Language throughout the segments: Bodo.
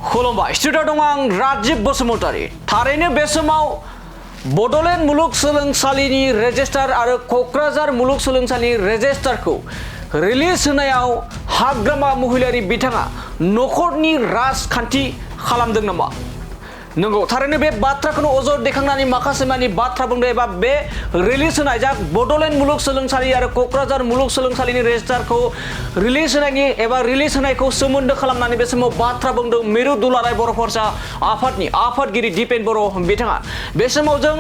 खुलुमबाय स्टुडिअ दं आं राजिब बसुमतारी थारैनो बे समाव बड'लेण्ड मुलुगसोलोंसालिनि रेजिस्टार आरो क'क्राझार मुलुगसोलोंसालिनि रेजिस्टारखौ रिलिज होनायाव हाग्रामा महिलारि बिथाङा नखरनि राजखान्थि खालामदों नामा नंगौ थारैनो बे बाथ्राखौनो अजद दैखांनानै माखासे मानि बाथ्रा बुंदों एबा बे रिलिज होनाय जा बड'लेण्ड मुलुगसोलोंसालि आरो क'क्राझार मुलुगसोलोंसालिनि रेजिस्टारखौ रिलिज होनायनि एबा रिलिज होनायखौ सोमोन्दो खालामनानै बे समाव बाथ्रा बुंदों मिरु दुलाराय बर' फरायसा आफादनि आफादगिरि दिपेन बर' बिथाङा बे समाव जों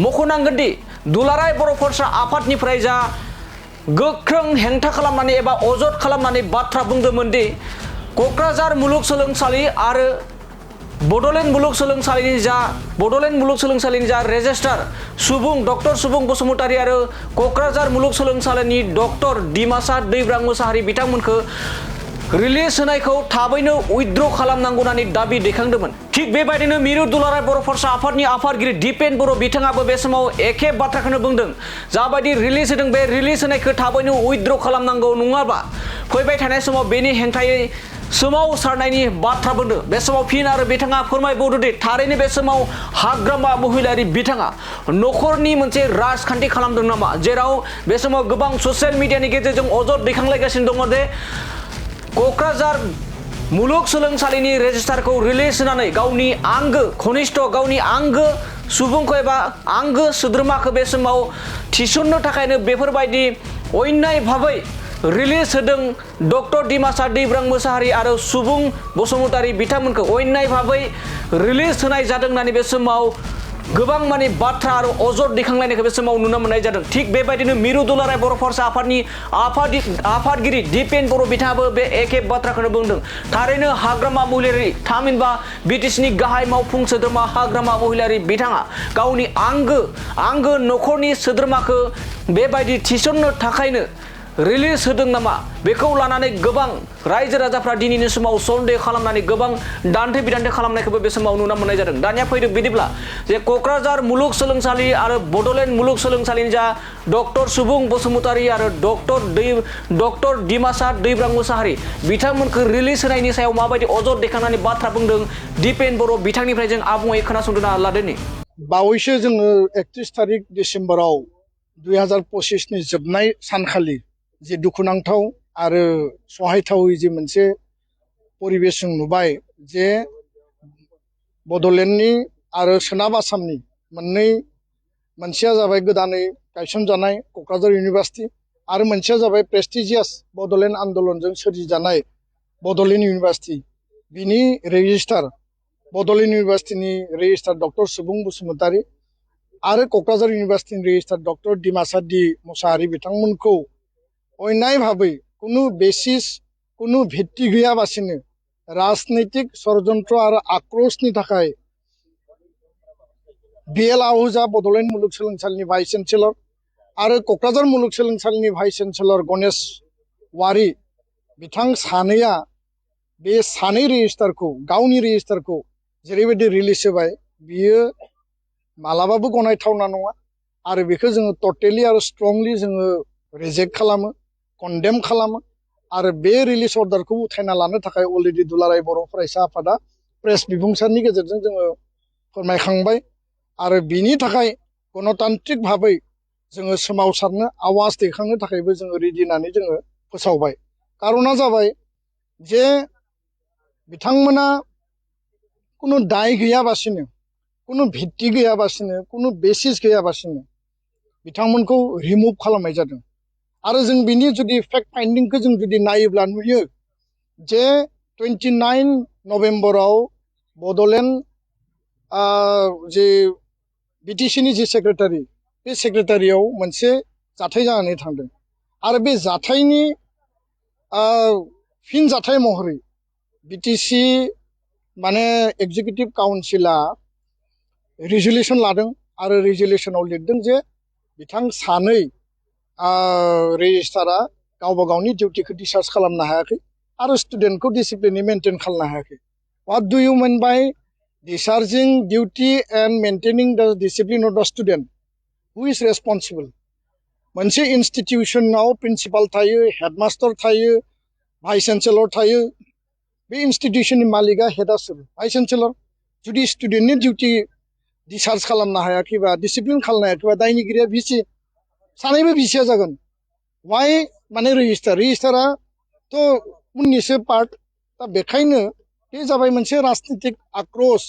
मख'नांगोन दि दुलाराय बर' फरायसा आफादनिफ्राय जा गोख्रों हेंथा खालामनानै एबा अजद खालामनानै बाथ्रा बुंदोंमोन दि क'क्राझार मुलुगसोलोंसालि आरो बड'लेण्ड मुलुगसोलोंसालिनि जा रेजिस्टार डक्टर सुबुं बसुमतारी आरो क'क्राझार मुलुगसोलोंसालिनि डक्टर डिमासा दैब्रां मोसाहारि बिथांमोनखौ रिलिज होनायखौ थाबैनो उइथड्र खालामनांगौ होननानै दाबि दैखांदोंमोन थिग बेबायदिनो मिरु दुलाराय बर' फरायसा आफादनि आफादगिरि दिपेन बर' बिथाङाबो बे समाव एखे बाथ्राखौनो बुंदों जाबायदि रिलिज होदों बे रिलिज होनायखौ थाबैनो उइथड्र खालामनांगौ नङाबा फैबाय थानाय समाव बेनि हेंथायै सोमावसारनायनि बाथ्रा बुंदों बे समाव फिन आरो बिथाङा फोरमायबावदों दि थारैनो बे समाव हाग्रामा महिलारि बिथाङा नखरनि मोनसे राजखान्थि खालामदों नामा जेराव बे समाव गोबां ससियेल मिडियानि गेजेरजों अजद दैखांलायगासिनो दङ दि क'क्राझार मुलुगसोलोंसालिनि रेजिस्टारखौ रिलिज होनानै गावनि आंगो घनिष्ठ गावनि आंगो सुबुंखौ एबा आंगो सोद्रोमाखौ बे समाव थिसननो थाखायनो बेफोरबायदि अन्याय भाबै रिलिज होदों डक्टर डिमासा दैब्रां मोसाहारि आरो सुबुं बसुमतारी बिथांमोनखौ अन्याय भाबै रिलिज होनाय जादों होननानै बे समाव गोबां माने बाथ्रा आरो अजद दैखांलायनायखौ बे समाव नुनो मोननाय जादों थिग बेबायदिनो मिरु दुलाराय बर' फरायसा आफादनि आफादगिरि दिपेन बर' बिथाङाबो बे एखे बाथ्राखौनो बुंदों थारैनो हाग्रामा महिलारि थामहिनबा बिटिसिनि गाहाय मावफुं सोद्रोमा हाग्रामा महिलारि बिथाङा गावनि आंगो नखरनि सोद्रोमाखौ बेबायदि थिसननो थाखायनो रिलिज होदों नामा बेखौ लानानै गोबां रायजो राजाफ्रा दिनैनि समाव सन्देह खालामनानै गोबां दान्थे बिदान्थे खालामनायखौबो बे समाव नुनो मोननाय जादों दानिया फैदों बिदिब्ला जे क'क्राझार मुलुगसोलोंसालि आरो बड'लेण्ड मुलुगसोलोंसालिनि जा डक्टर सुबुं बसुमतारी आरो डक्टर डिमासा दैब्रां मोसाहारि बिथांमोनखौ रिलिज होनायनि सायाव माबायदि अजद दैखांनानै बाथ्रा बुंदों दिपेन बर' बिथांनिफ्राय जों आबुङै खोनासंदों लादोनि बावैसो जोङो 31 तारिख डिसेम्बराव 2025 नि जोबनाय सानखालि जे दुखुनांथाव आरो सहायथावै जे मोनसे परिबेस जों नुबाय जे बड'लेण्डनि आरो सोनाब आसामनि मोनसेया जाबाय गोदानै गायसनजानाय क'क्राझार इउनिभार्सिटि आरो मोनसेया जाबाय प्रेस्टिजियास बड'लेण्ड आन्दलनजों सोरजिजानाय बड'लेण्ड इउनिभार्सिटि बिनि रेजिस्टार बड'लेण्ड इउनिभार्सिटिनि रेजिस्टार डक्टर सुबुं बसुमतारी आरो क'क्राझार इउनिभार्सिटिनि registrar doctor Dimasa D Mosahary बिथांमोनखौ अन्याय भाबै कुनु बेसिस कुनु भित्ति गैयाबासिनो राजनैतिक षड़यन्त्र आरो आक्रोशनि थाखाय BL आहूजा बड'लेण्ड मुलुगसोलोंसालिनि भाइस चेन्सेलर आरो क'क्राझार मुलुगसोलोंसालिनि भाइस चेन्सेलर गणेश वारि बिथां सानैया बे सानै रेजिस्टारखौ गावनि रेजिस्टारखौ जेरैबायदि रिलिज होबाय बियो मालाबाबो गनायथावना नङा आरो बेखौ जोङो टटेलि आरो स्ट्रंलि जोङो रिजेक्ट खालामो कन्डेम खालामो आरो बे रिलिज अर्डारखौ उथायना लानो थाखाय अलरेडि दुलाराय बर' फरायसा आफादा प्रेस बिबुंसारनि गेजेरजों जोङो फोरमायखांबाय आरो बिनि थाखाय गणतान्त्रिक भाबै जोङो सोमावसारनो आवाज दैखांनो थाखायबो जोङो रेडि होननानै जोङो फोसावबाय कारना जाबाय जे बिथांमोना कुनु दाय गैयाबासिनो कुनु भित्ति गैयाबासिनो कुनु बेसिस गैयाबासिनो बिथांमोनखौ रिमुभ खालामनाय जादों आरो जों बिनि जुदि फेक्ट फाइन्डिंखौ जों जुदि नायोब्ला नुयो जे 29 नभेम्बराव बड'लेण्ड जे बिटिसिनि जे सेक्रेटारि बे सेक्रेटारियाव मोनसे जाथाय जानानै थांदों आरो बे जाथायनि फिन जाथाय महरै बिटिसि माने एग्जिकिउटिभ काउन्सिला रिजुलेसन लादों आरो रिजुलेसनाव लिरदों जे बिथां सानै रेजिस्टारा गावबा गावनि डिउटिखौ डिस्चार्ज खालामनो हायाखै आरो स्टुडेन्टखौ डिसिप्लिनै मेनटेन खालामनो हायाखै व्हाट डु इउ मिन बाय डिस्चार्जिं डिउटि एन्ड मेनटेनिं द डिसिप्लिन अफ द स्टुडेन्ट हु इज रेसपन्सिबल मोनसे इन्स्टिटिउसनाव प्रिन्सिपाल थायो हेडमास्टार थायो भाइस चेन्सेलर थायो बे इन्स्टिटिउसननि मालिकआ हेडआ सोर भाइस चेन्सेलर जुदि स्टुडेन्टनि डिउटि डिसचार्ज खालामनो हायाखैबा डिसिप्लिन खालामनो हायाखैबा दायनिगिरिया भिसि सानैबो भिसिया जागोन वाइ माने रेजिस्टाराथ' उननिसो पार्ट दा बेखायनो बे जाबाय मोनसे राजनितिक आक्रोश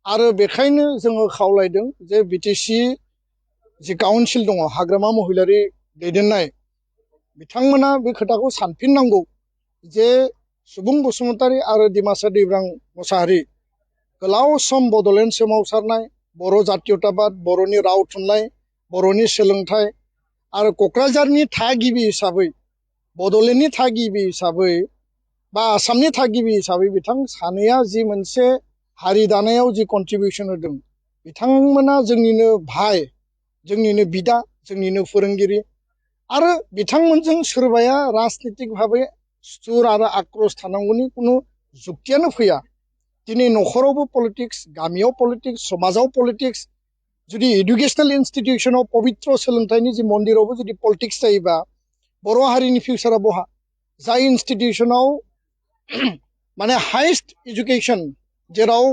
आरो बेखायनो जोङो खावलायदों जे बिटिसि जि काउन्सिल दङ हाग्रामा महिलारि दैदेननाय बिथांमोना बे खोथाखौ सानफिननांगौ जे सुबुं बसुमतारी आरो डिमासा दैब्रां मुसाहारि गोलाव सम बड'लेण्ड सोमावसारनाय बर' जातीयताबाद बर'नि राव थुनलाइ बर'नि सोलोंथाइ आरो क'क्राझारनि थागिबि हिसाबै बड'लेण्डनि थागिबि हिसाबै बा आसामनि थागिबि हिसाबै बिथां सानैया जि मोनसे हारि दानायाव जि कन्ट्रिबिउसन होदों बिथांमोना जोंनिनो भाइ जोंनिनो बिदा जोंनिनो फोरोंगिरि आरो बिथांमोनजों सोरबाया राजनितिक भाबै सुर आरो आक्रोश थानांगौनि खुनु जुक्तियानो फैया दिनै न'खरावबो पलिटिक्स गामियाव पलिटिक्स समाजाव पलिटिक्स जुदि इडुकेसनेल इन्स्टिटिउसनाव पबित्र सोलोंथाइनि जि मन्दिरावबो जुदि पलिटिक्स जायोबा बर' हारिनि फिउचारा बहा जाय इन्स्टिटिउसनाव माने हाइस्ट इडुकेसन जेराव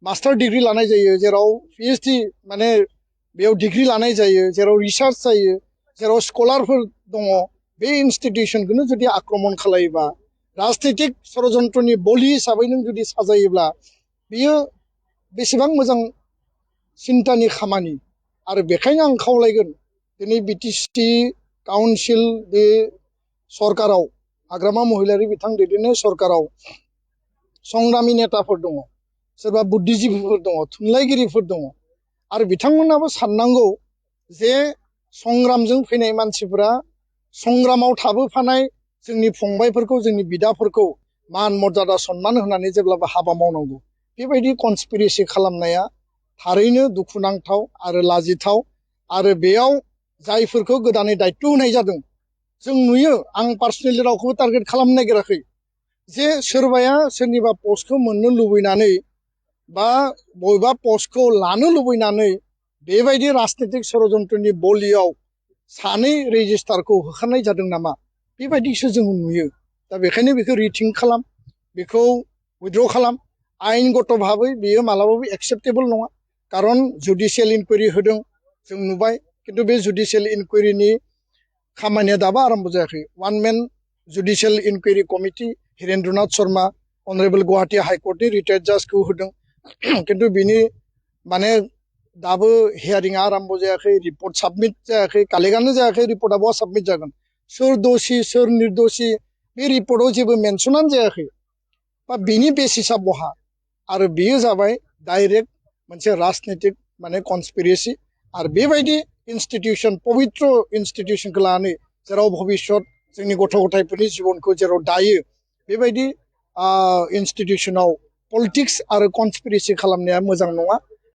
मास्टार डिग्री लानाय जायो जेराव पिएइचडि माने बेयाव डिग्री लानाय जायो जेराव रिसार्च जायो जेराव स्कलारफोर दङ बे इन्स्टिटिउसनखौनो जुदि आक्रमण खालायोबा राजनितिक षड़यन्त्रनि बलि हिसाबै नों जुदि साजायोब्ला बियो बेसेबां मोजां सिन्तानि खामानि आरो बेखायनो आं खावलायगोन दिनै बिटिसि काउन्सिल बे सरकाराव हाग्रामा महिलारि बिथां दैदेननाय सरकाराव संग्रामि नेताफोर दङ सोरबा बुद्धिजिबिफोर दङ थुनलाइगिरिफोर दङ आरो बिथांमोनाबो साननांगौ जे संग्रामजों फैनाय मानसिफोरा संग्रामाव थाबोफानाय जोंनि फंबायफोरखौ जोंनि बिदाफोरखौ मान मर्यादा सनमान होनानै जेब्लाबो हाबा मावनांगौ बेबायदि कनस्पिरेसि खालामनाया थारैनो दुखुनांथाव आरो लाजिथाव आरो बेयाव जायफोरखौ गोदानै दायित्व होनाय जादों जों नुयो आं पार्सनेलि रावखौबो टार्गेट खालामनो नागिराखै जे सोरबाया सोरनिबा पस्टखौ मोननो लुबैनानै बा बबेबा पस्टखौ लानो लुबैनानै बेबायदि राजनितिक षड़यन्त्रनि बलियाव सानै रेजिस्टारखौ होखारनाय जादों नामा बेबायदिसो जों नुयो दा बेखायनो बेखौ रिथिंक खालाम बेखौ उइथड्र खालाम आयेनगत भाबै बेयो मालाबाबो एक्सेप्टेबल नङा कारन जुडिसियेल इनकुवेरि होदों जों नुबाय खिन्थु बे जुडिसियेल इनकुवेरिनि खामानिया दाबो आरम्भ जायाखै one man judicial inquiry committee Hirendranath Sharma honourable Guwahati हाइकर्टनि रिटायार्ड जाजखौ होदों खिन्थु बिनि माने दाबो हियारिंआ आरम्भ जायाखै रिपर्ट साबमिट जायाखै कालेक्टआनो जायाखै रिपर्टआ बहा साबमिट जागोन सोर दसि सोर निर्दसि बे रिपर्टआव जेबो मेनसनानो जायाखै बा बिनि बेसिसआ बहा आरो बेयो जाबाय डाइरेक्ट मोनसे राजनितिक माने कनस्पिरेसि आरो बेबायदि इन्स्टिटिउसन पबित्र इन्स्टिटिउसनखौ लानानै जेराव भबिष्यत जोंनि गथ' गथायफोरनि जिबनखौ जेराव दायो बेबायदि इन्स्टिटिउसनाव पलिटिक्स आरो कनस्पिरेसि खालामनाया मोजां नङा